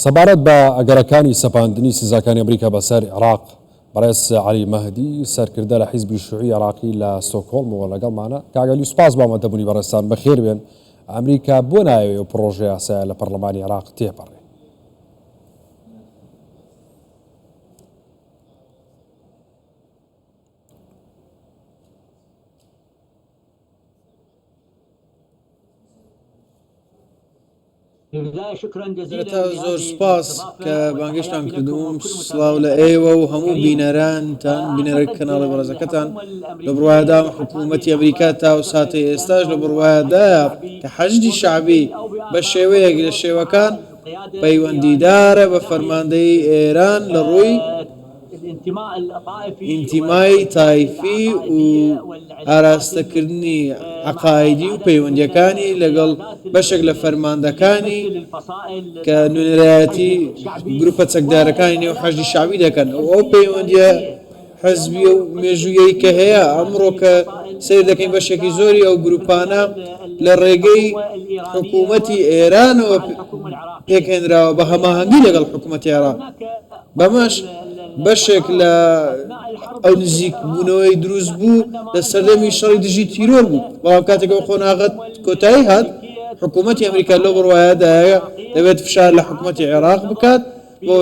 سەبارەت بە ئەگەرەکانی سەپاندنی سزاکانی ئەمریکا بەسەر عێراق، بەڕێز عەلی مەهدی، سەرکردە لە حیزبی شیوعی عێراقی لە ستۆکهۆڵمەوە لەگەڵمانە. کاک عەلی سوپاس بۆ ئامادەبوونی بەڕێزتان، بەخێربێن. ئەمریکا بۆ نایەوێ ئەو پڕۆژە یاسایە لە پەڕلەمانی عێراق تێپەڕێ؟ سەرەتا زۆر سوپاس کە بانگێشتان کردووم، سڵاو لە ئێوە و هەموو بینەرانتان، بینەرە کەناڵی بەڕێزەکەتان. لە بڕوایەدام حکوومەتی ئەمریکا تا ئەو ساتەی ئێستاش لە بڕوایەدایە کە حەشدی شەعبی بە شێوەیەک لە شێوەکان پەیوەندیدارە بە فەرماندەیی ئێران لە ڕووی ئینتیمای تایفی و ئاراستەکردنی عەقائیدی و پەیوەندییەکانی لەگەڵ بەشێک لە فەرماندەکانی کە نوێنەرایەتی گروپە چەکدارەکانی نێو حەشدی شەعبی دەکەن و ئەو پەیوەندییە حزبی و مێژوویەی کە هەیە ئەمڕۆ کە سەیر دەکەین بەشێکی زۆری ئەو گروپانە لە ڕێگەی حکوومەتی ئێرانەوە پێکهێنراوە بە هەماهەنگی لەگەڵ حکوومەتی عێراق. بەمەش بەشێک لە ئەو نزیکبوونەوەی دروست بوو لە سەردەمی شەڕی دژی تیرۆر بوو، بەڵام کاتێک ئەو قۆناغە کۆتایی هات، حکوومەتی ئەمریکا لەو بڕوایەدایە دەبێت فشار لە حکوومەتی عێراق بکات بۆ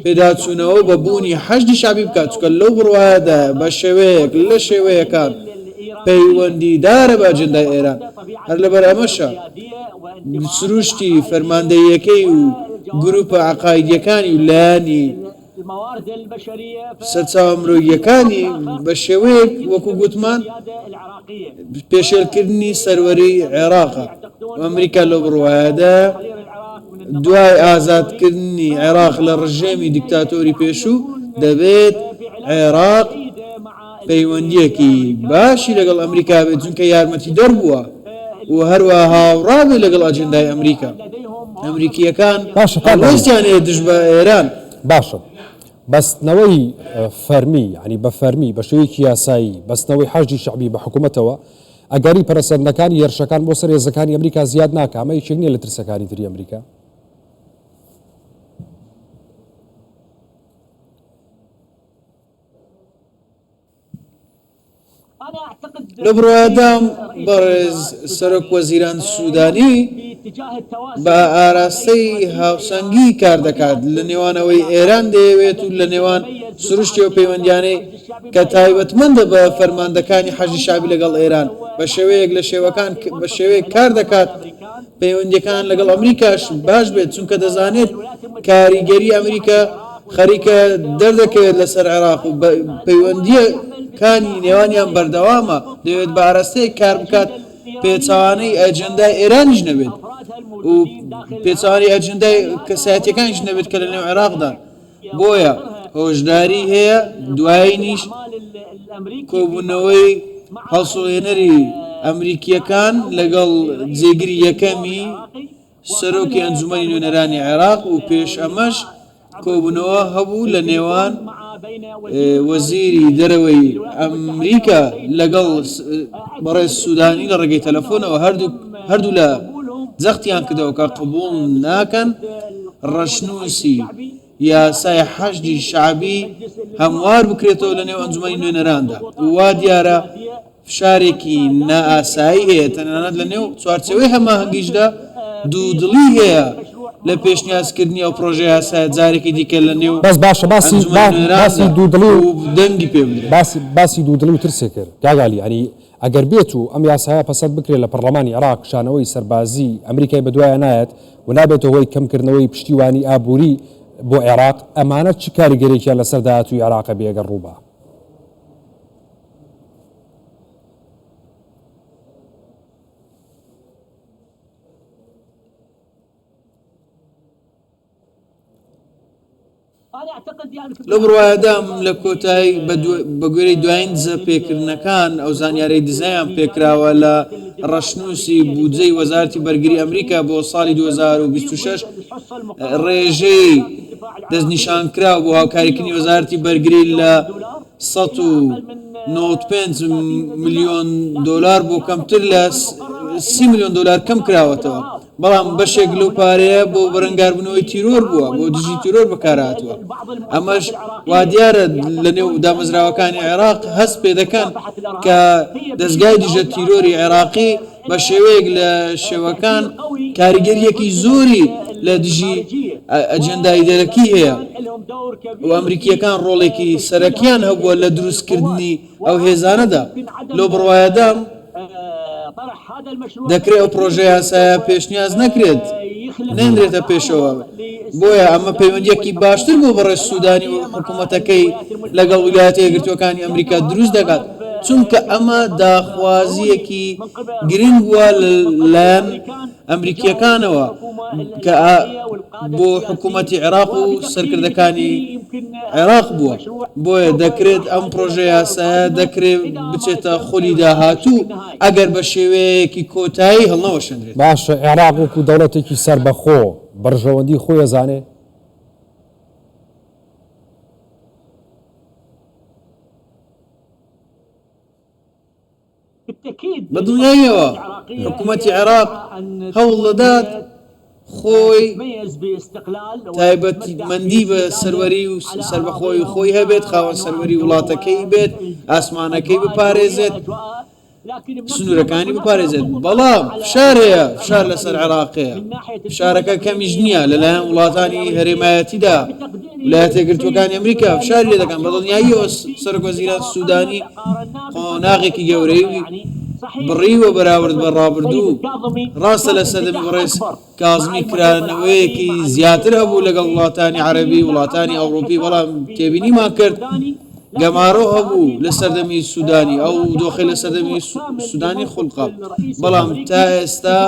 پێداچوونەوە بە بوونی حەشدی شەعبی بکات، چونکە لەو بڕوایەدایە بە شێوەیەک لە شێوەیەکان پەیوەندیدارە بە ئەجێندای ئێران، هەر لەبەر ئەمەشە. سروشتی فەرماندەییەکەی و گروپە عەقایدیەکانی و لایەنی سەرچاوە مرۆییەکانی بە شێوەیەک وەکو گوتمان پێشێلکردنی سەروەری عێراقە و ئەمریکا لەو بڕوایەدایە دوای ئازادکردنی عێراق لە ڕژێمی دیکتاتۆری پێشوو دەبێت عێراق پەیوەندییەکی باشی لەگەڵ ئەمریکا بێت چونکە یارمەتیدەر بووە و هەروەها هاوڕا بێت لەگەڵ ئەجێندای ئەمریکا. ئەمریکییەکان باشە کاک عەلی. هەڵوێستیان هەیە دژ بە ئێران. باشە بەستنەوەی فەرمی یانی بە فەرمی بە شێوەیەکی یاسایی بەستنەوەی حەشدی شەعبی بە حکوومەتەوە ئەگەری پەرەسەندنەکانی هێرشەکان بۆ سەر هێزەکانی ئەمریکا زیاد ناکا ئەمە یەکێک نییە لە ترسەکانی تری ئەمریکا؟ لە بڕوایەدام بەڕێز سەرۆک وەزیران سوودانی بە ئاراستەی هاوسەنگی کار دەکات لە نێوان ئەوەی ئێران دەیەوێت و لە نێوان سروشتی ئەو پەیوەندیانەی کە تایبەتمەندە بە فەرماندەکانی حەشدی شەعبی لەگەڵ ئێران بە شێوەیەک لە شێوەکان بە شێوەیەک کار دەکات پەیوەندیەکان لەگەڵ ئەمریکاش باش بێت چونکە دەزانێت کاریگەری ئەمریکا خەریکە دەردەکەوێت لەسەر عێراق و پەیوەندییەکانی نێوانیان بەردەوامە، دەیەوێت بە ئاراستەیەک کار بکات پێچەوانەی ئەجێندای ئێرانیش نەبێت و پێچەوانەی ئەجێندای کەسایەتیەکانیش نەبێت کە لەنێو عێراقدان. بۆیە هۆشداری هەیە، دوایینیش کۆبوونەوەی هەڵسوڕێنەری ئەمریکییەکان لەگەڵ جێگری یەکەمی سەرۆکی ئەنجومەنی نوێنەرانی عێراق و پێش ئەمەش کۆبوونەوە هەبوو لە نێوان وەزیری دەرەوەی ئەمریکا لەگەڵ بەڕێز سوودانی لە ڕێگەی تەلەفۆنەوە هەردوو لە جەختیان کردەوە کە قبوڵ ناکەن ڕەشنووسی یاسای حەشدی شەعبی هەموار بکرێتەوە لە نێو ئەنجومەنی نوێنەراندا و وا دیارە فشارێکی نائاسایی هەیە، تەنانەت لە نێو چوارچێوەی هەماهەنگیشدا دوودڵی هەیە لە پێشنیازکردنی ئەو پڕۆژە یاسایە جارێکی دیکە لە نێو بەس باشە باسی ئەنجومەنی باسی نوێنەراندا دوودڵی و و دەنگی پێ بدرێت. باسی باسی دوودڵی و ترسێ کرد کاک عەلی یانی ئەگەر بێت و ئەم یاسایە پەسەند بکرێت لە پەڕڵەمانی عێراق کشانەوەی سەربازی ئەمریکای بەدوایا نایەت و نابێتە هۆی کەمکردنەوەی پشتیوانی ئابووری بۆ عێراق ئەمانە چ کاریگەرێکیان لەسەر داهاتووی عێراق ئەبێ ئەگەر ڕووبا؟ لەو بڕوایەدام لە کۆتایی بە گوێرەی دوایین دزە پێکردنەکان ئەو زانیارەی دزەیان پێکراوە لە ڕەشنووسی بودجەی وەزارەتی بەرگری ئەمریکا بۆ ساڵی 2026 ڕێژەی دەستنیشانکراو بۆ هاوکاریکردنی وەزارەتی بەرگری لە 195 ملیۆن دۆلار بۆ کەمتر لە 30 ملیۆن دۆلار کەم کراوەتەوە. بەڵام بەشێک لەو پارەیە بۆ بەرەنگاربوونەوەی تیرۆر بووە، بۆ دژی تیرۆر بەکارهاتووە. ئەمەش وادیارە لەنێو دامەزراوەکانی عێراق هەست پێدەکەن کە دەزگای دژە تیرۆری عێراقی بە شێوەیەک لە شێوەکان کاریگەرییەکی زۆری لە دژی ئەجێندای دەرەکی هەیە و ئەمریکییەکان ڕۆڵێکی سەرەکیان هەبووە لە دروستکردنی ئەو هێزانەدا. لەو بڕوایەدام دەکرێت ئەو پڕۆژە یاسایە پێشنیاز نەکرێت، نەنرێتە پێشەوە، بۆیە ئەمە پەیوەندییەکی باشتر بۆ بەڕێز سوودانی و حکوومەتەکەی لەگەڵ ویلایەتە یەکگرتووەکانی ئەمریکا دروست دەکات، چونکە ئەمە داخوازییەکی گرنگ بووە لەلایەن ئەمریکییەکانەوە کە بۆ حکوومەتی عێراق و سەرکردەکانی عێراق بووە، بۆیە دەکرێت ئەم پڕۆژە یاسایە دەکرێت بچێتە خولی داهاتوو ئەگەر بە شێوەیەکی کۆتایی هەڵنەوەشێندرێت. باشە عێراق وەکو دەوڵەتێکی سەربەخۆ بەرژەوەندی خۆی ئەزانێ؟ بە دڵنیاییەوە حکوومەتی عێراق هەوڵ دەدات خۆی تایبەتمەندی بە سەروەری و سەربەخۆی خۆی هەبێت، خاوەن سەروەری وڵاتەکەی بێت، ئاسمانەکەی بپارێزێت، سنوورەکانی بپارێزێت، بەڵام فشار هەیە، فشار لەسەر عێراق هەیە، فشارەکە کەمیش نییە لەلایەن وڵاتانی هەرێمایەتیدا، ویلایەتە یەکگرتووەکانی ئەمریکا فشاری لێ دەکەن، بەدڵنیاییەوە سەرۆکوەزیران سوودانی قۆناغێکی گەورەی بڕیوە بەراورد بە ڕابردوو، ڕاستە لە سەردەمی بەڕێز کازمی کرانەوەیەکی زیاتر هەبوو لەگەڵ وڵاتانی عەرەبی، وڵاتانی ئەوڕوپی، بەڵام تێبینیمان کرد گەمارۆ هەبوو لە سەردەمی سودانی، ئەو دۆخەی لە سەردەمی سودانی خوڵقا، بەڵام تا ئێستا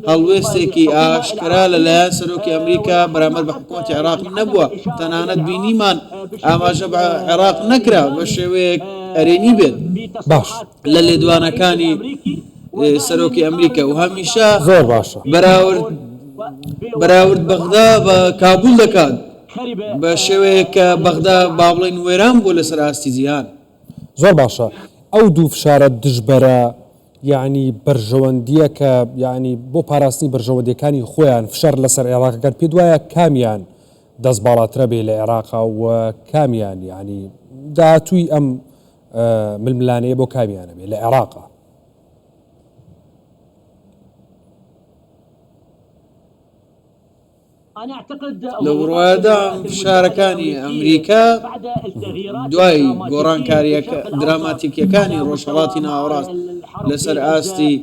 هەڵوێستێکی ئاشکرا لەلایەن سەرۆکی ئەمریکا بەرامبەر بە حکوومەتی عێراق نەبووە، تەنانەت بینیمان ئاماژە بە عێراق نەکرا بە شێوەیەک ئەرێنی بێت باش. لە لێدوانەکانی سەرۆکی ئەمریکا و هەمیشە زۆر باشە. بەراورد بەراورد بەغدا بە کابول دەکات بە شێوەیەک کە بەغدا با بڵێین وێران بووە لەسەر ئاستی جیهان. زۆر باشە ئەو دوو فشارە دژبەرە یەعنی بەرژەوەندیە کە یەعنی بۆ پاراستنی بەرژەوەندیەکانی خۆیان فشار لەسەر عێراق ئەکەن پێت وایە کامیان دەست باڵاترە بێ لە عێراقا و کامیان یەعنی داهاتووی ئەم ململانێیە بۆ کامیانە بێ لە عێراقا؟ لەو بڕوایەدام فشارەکانی ئەمریکا دوای گۆڕانکارییە دراماتیکییەکانی ڕۆژهەڵاتی ناوەڕاست لەسەر ئاستی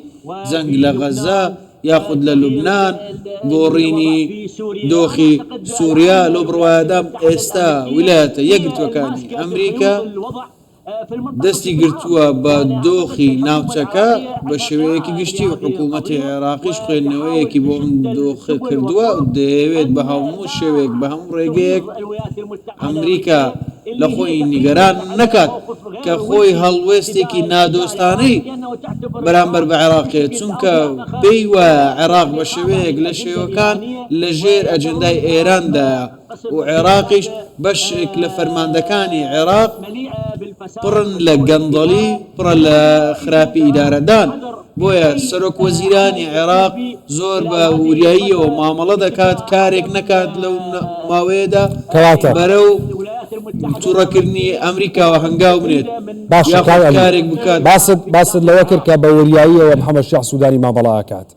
جەنگ لە غەززە یاخود لە لوبنان، گۆڕینی دۆخی سوریا، لەو بڕوایەدام ئێستا ویلایەتە یەکگرتووەکانی ئەمریکا دەستی گرتووە بە دۆخی ناوچەکە بە شێوەیەکی گشتی و حکوومەتی عێراقیش خوێندنەوەیەکی بۆ ئەم دۆخە کردووە و دەیەوێت بە هەموو شێوەیەک بە هەموو ڕێگەیەک ئەمریکا لە خۆی نیگەران نەکات کە خۆی هەڵوێستێکی نادۆستانەی بەرامبەر بە عێراق هەیە، چونکە پێی وایە عێراق بە شێوەیەک لە شێوەکان لە ژێر ئەجێندای ئێراندایە و عێراقیش بەشێک لە فەرماندەکانی عێراق پڕن لە گەندەڵی، پڕە لە خراپی ئیدارەدان، بۆیە سەرۆک وەزیرانی عێراق زۆر بە وریاییەوە مامەڵە دەکات کارێک نەکات لەو ماوەیەدا کەواتە بەرەو توڕەکردنی ئەمریکاوە هەنگاو بنێت باشە یاخود کاک عەلی کارێک بکات. باست باست لەوە کرد کە بە وریاییەوە محەمەد شیاع سودانی مامەڵە ئەکات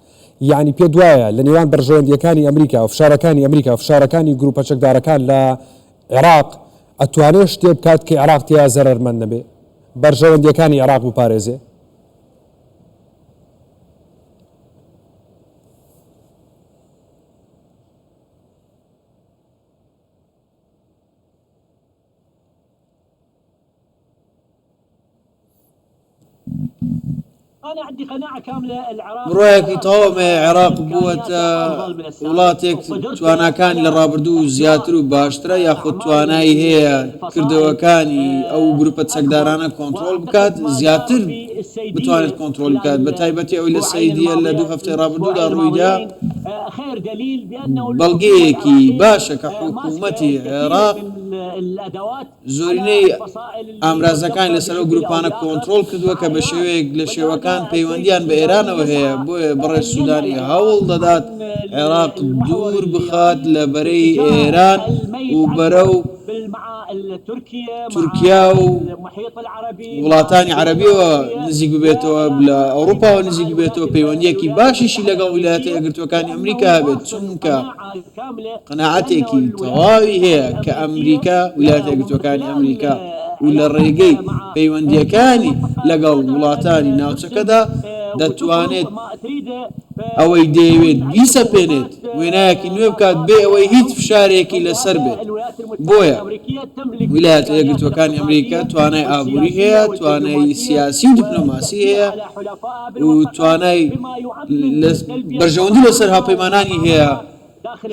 یەعنی پێت وایە لە نێوان بەرژەوەندییەکانی ئەمریکا و فشارەکانی ئەمریکا و فشارەکانی گروپە چەکدارەکان لە عێراق ئەتوانێ شتێ بکات کە عێراق تێیا زەرەرمەند نەبێ بەرژەوەندییەکانی عێراق بپارێزێ؟ بڕوایەکی تەواوم هەیە عێراق بووەتە وڵاتێک تواناکانی لە ڕابردوو زیاتر و باشترە یاخود توانای هەیە کردەوەکانی ئەو گروپە چەکدارانە کۆنترۆڵ بکات زیاتر بتوانێت کۆنترۆڵ بکات بە تایبەتی ئەوەی لە سەیدیە لە دوو هەفتەی ڕابردوودا ڕوویدا. بەڵگەیەکی باشە کە حکوومەتی عێراق زۆرینەی ئامرازەکانی لەسەر ئەو گروپانە کۆنترۆڵ کردووە کە بە شێوەیەک لە شێوەکان پەیوەندیان بە ئێرانەوە هەیە، بۆیە بەڕێز سودانی هەوڵ دەدات عێراق دوور بخات لە بەرەی ئێران و بەرەو تورکیا و وڵاتانی عەرەبیەوە نزیک ببێتەوە، لە ئەوروپاوە نزیک ببێتەوە، پەیوەندییەکی باشیشی لەگەڵ ویلایەتە یەکگرتووەکانی ئەمریکا هەبێت، چونکە قەناعەتێکی تەواوی هەیە کە ئەمریکا، ویلایەتە یەکگرتووەکانی ئەمریکا و لە ڕێگەی پەیوەندییەکانی لەگەڵ وڵاتانی ناوچەکەدا دەتوانێت ئەوەی دەیەوێت بیسەپێنێت، وێنایەکی نوێ بکات بێ ئەوەی هیچ فشارێکی لەسەر بێت. بۆیە ویلایەتە یەکگرتووەکانی ئەمریکا توانای ئابووری هەیە، توانای سیاسی و دیپلۆماسی هەیە و توانای بەرژەوەندی لەسەر هاوپەیمانانی هەیە،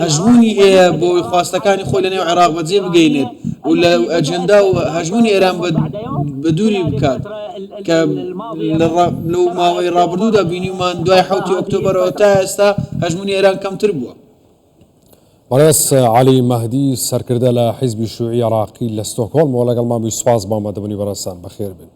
هەژموونی هەیە بۆ ئەوەی خواستەکانی خۆی لەنێو عێراق بەجێ بگەینێت و لە ئەجێندا و هەژموونی ئێران بە دووری بکات کە لەو ماوەی ڕابردوودا بینیومان دوای حەوتی ئۆکتۆبەرەوە تا ئێستا هەژموونی ئێران کەمتر بووە. بەڕێز عەلی مەهدی سەرکردە لە حیزبی شیوعی عێراقی لە ستۆکهۆڵمەوە لەگەڵمان بووی سوپاس بۆ ئامادەبوونی بەڕێزتان بەخێربێن.